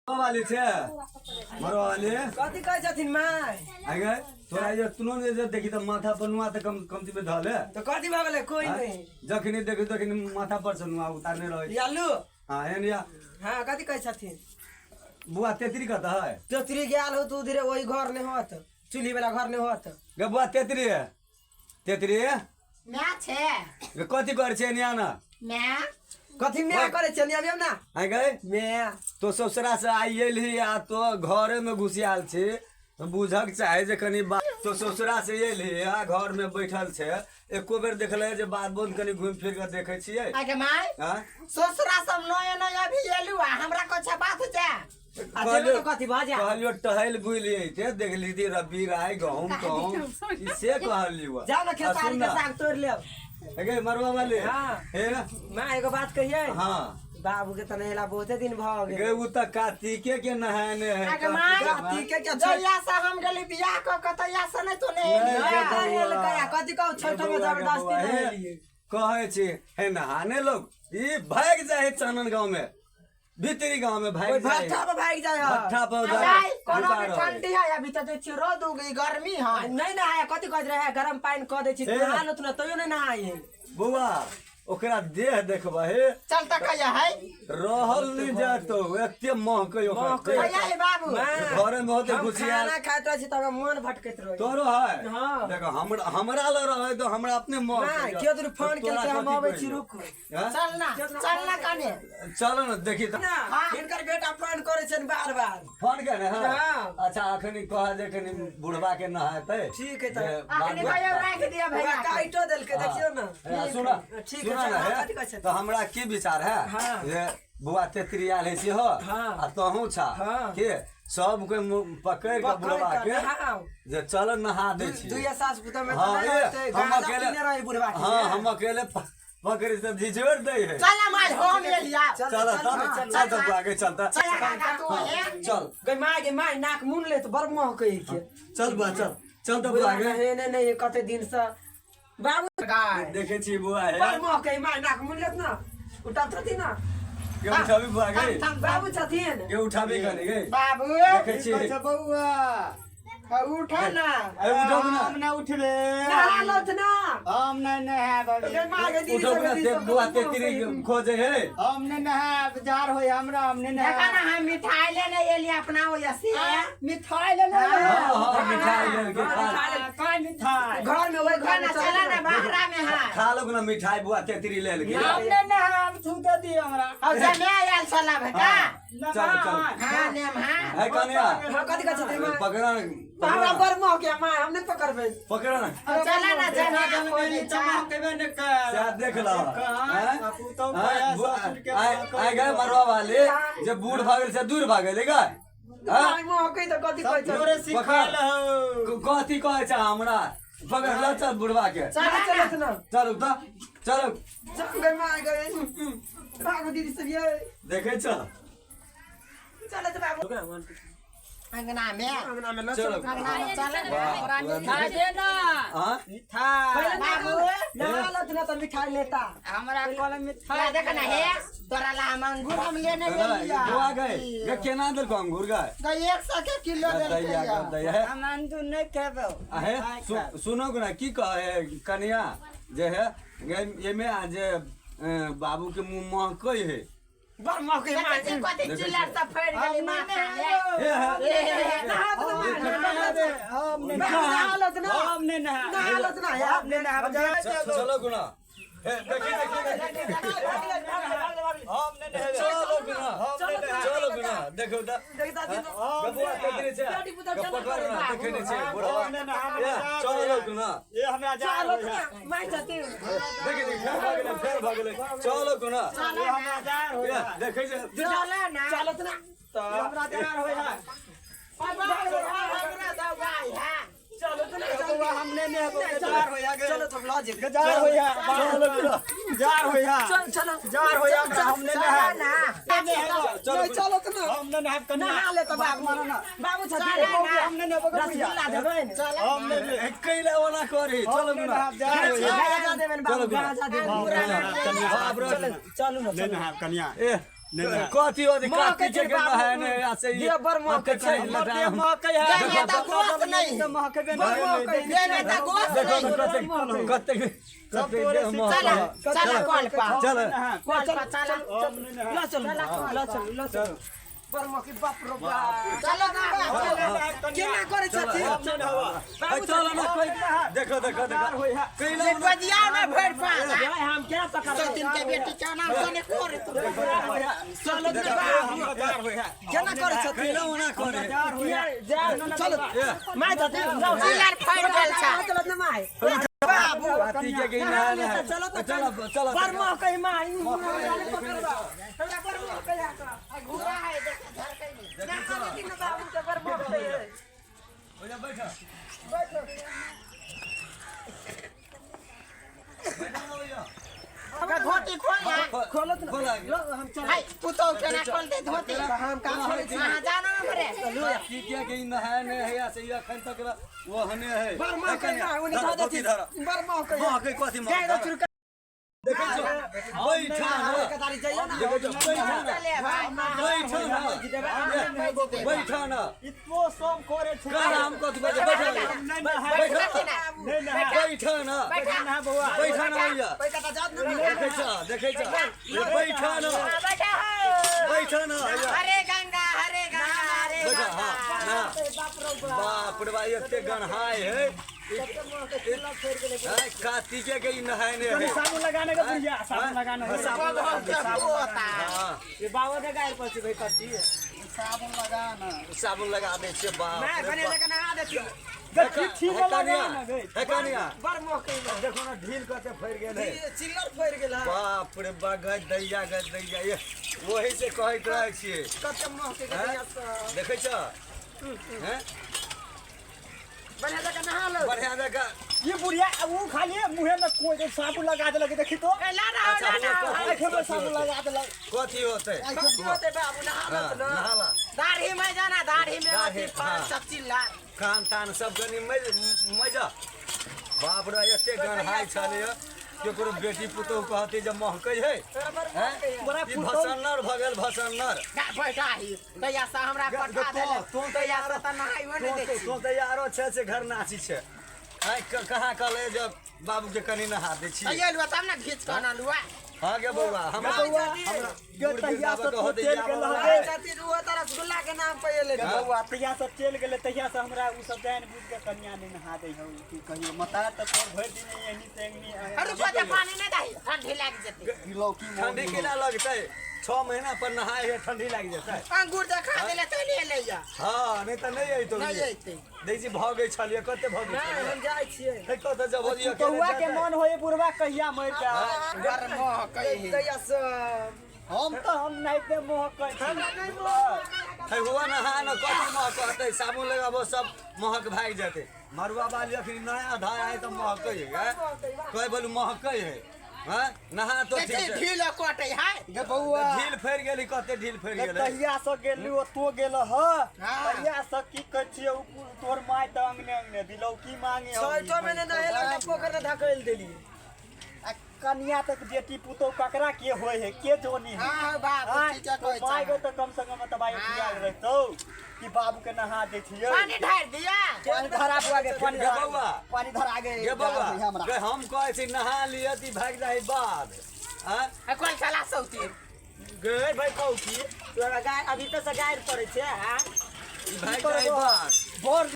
वाली छै मरवा वाली। कथी कहै छथिन माय? आइ गे तोरा जे तुनो जे देखी तऽ माथा पर नुआ तऽ कम कमती में धऽ ले। तऽ कथी भऽ गेलै? कोई आँय? नहीं। जखनी देखी तखनी माथा पर से नुआ उतारने रहै छै। यालू। हाँ एहन या। हाँ कथी कहै छथिन? बुआ तेतरी कतऽ है? तेतरी गेल हो तू उधरे ओहि घर नहि होत, चूल्ही वाला घर नहि होत। गे बुआ तेतरी तेतरी my छै। गे कथी करै छै एनिया ना? My. कथी my करै छै एनिया ना? आइ गे my. तो ससुरा से आइ एलही आ तो घरे में घुसियाल छी, बुझक चाहे जे कनी तो ससुरा से एलही आ घर में बैठल छै, एको बेर देखले जे बात बोन कनी घुमि फिर के देखै छियै। आइ गे my. हाँ? ससुरा सब नया नया अभी एलू आ हमरा कहै छै बात जा। आ जेबै तऽ कथी भऽ जायत? कहलियो टहल बुलि अइते देखली थी रब्बी राय गहूम तहूम ई से कहलियो। जाउ ने खेसारी के साग तोड़ि लेब। गे मरवा वाले। हाँ। हे माँ एगो बात कहियै? हाँ। बाबू के तऽ नहेला बहुते दिन भऽ गे गेल। उ तऽ कार्तिके के नहाने है। आगे माय। कार्तिके के जहिया से हम गेली बियाह कऽ के तहिया से नहि तो नहेली। नहि, गे बौआ। नहेलकै आ कथी कहू छठो में बौआ, गे जबरदस्ती बौआ, हे, नहेलियै। कहै छी हे नहाने लोग ई भागि जाइ है चानन गाँव में, भीतरी गाँव में भागि ओहि जाइ है। भट्ठा पर भागि जाइ है। भट्ठा पर जाय, जाय, कोनो भी लुका रहै। ठंडी है अभी तऽ देखै छियै रौद उगै गर्मी है। नहि नहाय कथी कहैत रहे गरम पानि कऽ दै छी हे। नहा लेत ने तैयो नहि नहाय है। बौआ ओकरा देह देखबै हे। चल तऽ कहिया है। रहल नहि जातो एते महकै ओकर महकै। देह। कहिया है बाबू? माँ, घरे में होते हम घुसियाल। खाना खाइत रहै छी तऽ हमरा मन भटकैत रहै। तोरो है? हाँ। देखो हमरा लग रहै तऽ हमरा अपने महकै। माँ, केओ दिन फोन तोरा केलकै हम कथी अबै छी कहियौ? रुकू। हाँ? चल ना, चल ना कने। चल ना देखी तऽ। ना, हिनकर बेटा फोन करै छनि बार बार। फोन केने है? हाँ। अच्छा अखनी कह जे कनी बुढ़वा के नहाते। ठीक है तऽ। जे बात अखनी कहियो राखि दिअ ओकरा भैया के। काटियो देलकै देखियौ ना। हाँ, सुना, ठीक है, सुना ना चल, हे, कथी कहै छथिन? तऽ हमरा की विचार है हाँ। जे बुआ तेतरी आयल है सेहो हाँ। आ तोहूँ छा हाँ। के सब के पकड़ि के पकड़ि बुढ़वा के के नहाउ। जे चल नहा दै छी। दुइया सास पुतोह में तऽ हाँ, नहि ए, होतै, हम गाँजा अकेले पीने रहै बुढ़वा के। हाँ, हम अकेले पकड़ि से झिझोर दै है। चल माय हम एलिया। चल, चल चल, तब, चल, चल तब आगे चलता। चल काका तू हे। चल। गे माय गे माय नाक मुन ले तऽ बड़ महकै के। चल बुआ चल, चल तब बुढ़वा आगे। हे नहि नहि कते दिन से बाबू गाय। देखै छी बुआ हे। बड़ महकै माय नाक मुन लेत ना। उठा थी ना। के उठाबी बुआ गे? थम, थम, बाबू छथिन। के उठाबी कनी गे? बाबू। देखै छी। कहै छै बौआ। हाँ, उठ ना। अरे उठब ना। हम ना उठबे। नहा लौथ ना। हम नहि नहायब अभी। गे माय गे दीदी उठब सब ना दीदी ते सब बुआ कते तेतरी महकै। खोजे है। हम नहि नहायब, जाड़ होय हमरा, हम नहि देखा ना नहायब। हम मिठाई लेने एली अपना ओया से। मिठाई लेने हाँ हाँ मिठाई लेके हाँ, खा। मिठाई ले- का मिठाई? घर में वही घर ना में चला ना बाहरा में है। खा लोग ना मिठाई बुआ तेतरी ले लेके। हम नहि नहायब, छूते दियौ हमरा। और जमे आयल छला बेटा। चल चल। हाँ नेम हाँ। है कनिया। हाँ कथी कहै छथिन माय? पकड़ा ना। हमरा बड़ महकै माय हम नहि पकड़बै। पकड़ा ना। और चला ना जमे खोजे चा। से देख लो। हैं? पुतहु हैं? कहे, बुआ- ससुर के आइ आइ गए मरवा वाले जे बूढ़ भागल से दूर भागल गे। हैं? माय महकै तऽ कथी कहै छथिन? तोरे सिखायल हौ। कथी कहै छै हमरा? पकड़ ल चल बुढ़वा के। चल चलत ना। चलू तऽ चलू। चल गे माय गे। बाबू दीदी सब ये। देखै छ। चलत बाबू। अंगना में। अंगना में ल चलो। चल। अंगना में चला ना। वाह, मिठाई दे ना। हाँ? मिठाई। पहिले बाबू। नहा लौथ ना तऽ मिठाई लेता। हमरा कहल मिठाई। ला देख ना हे तोरा ला हम अंगूर हम लेने एलिया। बुआ गए गे केना देलको अंगूर गए? गई 100 के किलो देलकै दैया या। दैया है। हम अंगूर नहि खेबौ। आहे सुनो ना की कहे कनिया जे है गे एमे आ जे बाबू के मुंह महकै है। बड़ महकै देखै माय। छी कथी चिल्लर सब फैर गेली माथा में। हे हे। ए, नहा लौथ ना माय। हम नहि बाबू नहा लौथ ना। हम नहि नहायब। नहा लौथ ना यार। हम नहि नहायब। चलो गुना हे देखी देखी देखी। हम नहि नहेबै। चलो गुना चलो गुना देखो त देखता छी तऽ। बबुआ तेतरी छै बेटी पुतहु केना पकड़ ना करै? देखै नै छै बुढ़वा। हम नहि नहायब। ए, चलो गुना ए हमरा जाड़ चलत होइए। ना माय छथिन। देखी देखी फेर भगलै फेर भगलै चलो गुना ए हमरा जाड़ ए होइए। देखै छै। चला ना। चलत ना। ए हमरा जाड़ होइए। हमरा दवाई है। चलत ना। बौआ हम नहि नहेबौ। जाड़ होइए गे। चलो हम लऽ जेबै। जाड़ होइए। चलो गुना जाड़ होइए। चल चलो। जाड़ होइए हमरा, हम नहि चला नहायब। ना। चलो नहीं चलत ना। हम नहि नहायब कनिया। नहा ले तऽ बाबू। बाबू छथिन। चला ना। हम नहि नहेबौ गे बुढ़िया। रसगुल्ला देबै ने। चला हम नहि ए, कैला ओना करी चलो हम नहि गुना नहायब, जाड़ होइए। गाजा देबै ने बाबू चलो गुना। गाजा देबै। हम नहि नहायब कनिया। बाप रे। चलू ना नहि नहायब कनिया। ए कथी होते महकै काकी छै के बाबू। नहाय ने आ से दिया बड़ महकै छै। हमर देह महकै है देह में तऽ गोश्त नहीं। तऽ महकबे बड़ नहीं महकै है। देह में तऽ गोश्त देखो नहीं। न कतेक कतेक कतेक तोरे देह चला महकै। चला कल पा चल कल पा चला ल चल ल चल ल चल बड़ महकै बाप रो बाप। चलो ना चलो केना करै छथिन? ए, चल न कोई देखो देखो देखो कैला ये बजिया में भर पा हम क्या पकड़ सतीन के बेटी चना तने कोरे तो चलो त बाबू केना करै छथिन? कैला ओना करे चलो my छथिन जाउ चिल्लर फाड़ गेल छा चलत न my बाबू काकी के के नहाय ने चलो त चल चल बड़ महकै my पकड़बा हमरा बड़ महकै है घुरा है देख झरकै नहीं ना छथिन न बाबू के बड़ महकै है। ओजा बैठ बैठ ना भैया। का धोती खोल ना खोलत न खोला। लो हम चल हाय पुतो के ना खोल दे धोती हम का खोलै छी हां जानो ना मरे की किया के ई नहाय ने है आ से ई अखन तक वो हने है बड़ महकै ना ओने धऽ धोती देथिन धर बड़ महकै है। महकै कथी जाय महकै दो देखै छौ बैठा न कतारी जाइयो ना देखै छौ बैठा न चले भाई बैठा न बैठा न इतो सब करे छै कहाँ हम कथी बजे बैठा न नहीं नहाय बैठा नहीं नहाय बैठा न बैठा नहा बौआ बैठा न भैया पैसा त जात न देखै छ देखै छ बैठा न बैठा हो बैठा न भैया हरे गंगा हरे गंगा हरे बैठा गंगा हाँ ना बाप रो बाप बाप रे बा एते गन्हाय है है कातिके के ई नहाय ने कनी है साबुन लगाने के बुढ़िया साबुन लगाने हाँ, साबुन सब होता हाँ ये बाबा के गायर पर भाई कट्टी साबुन लगाना साबुन लगा दै छियै बाप मैं रे बने बाप। लगा नहा देती ठीक ठीक हे कनिया, लगाना गे हे कनिया बड़ महकै है। देखो ना ढील कते फैर गेल है चिल्लर फैर गेल है। बाप रे बा गज दैया गज दैया ये वही से कहैत रहै छियै कते महकै के हैं? दैया से। देखै छ हैं बढ़िया जगह नहा लो बढ़िया जगह ये बुढ़िया ऊ खाली मुंहे में कोई के साबुन लगा देलक देखी तो ए ला रहा अच्छा, ला रहा वो आंखे में साबुन लगा देलक कथी होतै कथी होतै बाबू नहा हाँ, लो न नहाला दाढ़ी में जाना दाढ़ी में दाढ़ी, अथी फल हाँ। सब चिल्ला कान तान सब कनि मजा बाप रे एते गन्हाइ छलै केकरो बेटी पुतोहु कहतै जे महकै है हैं? बड़ा ई पुतोहु भसन्नर भऽ गेल भसन्नर ना बैठा ही तैया से हमरा पठा देले तू तऽ तैया यार से त नहाइयो नहीं तू दै छी तू तऽ यारो छै से घर नाची छै आइ कहाँ कहले जे बाबू के कनि नहा दै छी अये लुआ तब ना घीच के अनलुआ हाँ गे बौआ हमरा बौआ हमरा गे तहिया से तू चलि गेल अरे चाची रुआ त रसगुल्ला के नाम पे एले गे बौआ तहिया से चलि गेलै तहिया से हमरा ऊ सब जानि बुझि के कनिया नहि नहा दै हौ की कहियो मता तऽ तोर भरि दिन एहनी से एहनी अरे रुको ते पानी नहीं दही ठंडी लाग जेतै लौकी ठंडी केना लगतै 6 महीना पर नहाय है ठंडी लागि जेतै अंगूर देखा देले तो ले ले जा हाँ नहीं तऽ नहि अयतौ नहीं अयतै दै छी भऽ गेल छलियै कते भऽ गेल नहीं छलियै हम जाइ छियै हे कतऽ जब होलियै कौआ के मन होए बुढ़वा कहिया मरि जाए बड़ मोह कही दैया से हम तऽ हम नाइते मोह कहै छी हे हुआ नहा न कथी महकतै साबुन लगाबो सब महक भागि जेतै मरुआ बाली अखन नया धाय आय तऽ महकै है कहै बोलू महकै है हैं नहा तो ठीक देखी छै ढील कटै है गे बौआ ढील फैर गेली कते ढील फैर गे गेलै तहिया से गेली ओ तो गेल ह तहिया से की कहै छियै उ तोर माय तऽ अंगने अंगने बिलौकी मांगे हौ छठो महीने नहेला त पोखर में धकेल देलियै आ कनिया तक बेटी पुतोह ककरा के होय है के जोनी है हां हां बाप हाँ, ठीक कहै तो माय छै के तऽ कम से कम तऽ बाई उठियाल रहतौ कि बाबू के नहा दै छियै पानी ढार दिया पानी धरा बुआ के पानी गे धरा बौआ। पानी धरा गे गे बौआ हमरा गे हम कहै छी नहा लिअ ती भागि जाइ बाद आँ ए कोन चला सौती गे भाई कहू की तोरा गाय अभी तऽ से गायर पड़ै छै हां ई भागि जाइ बाद बोर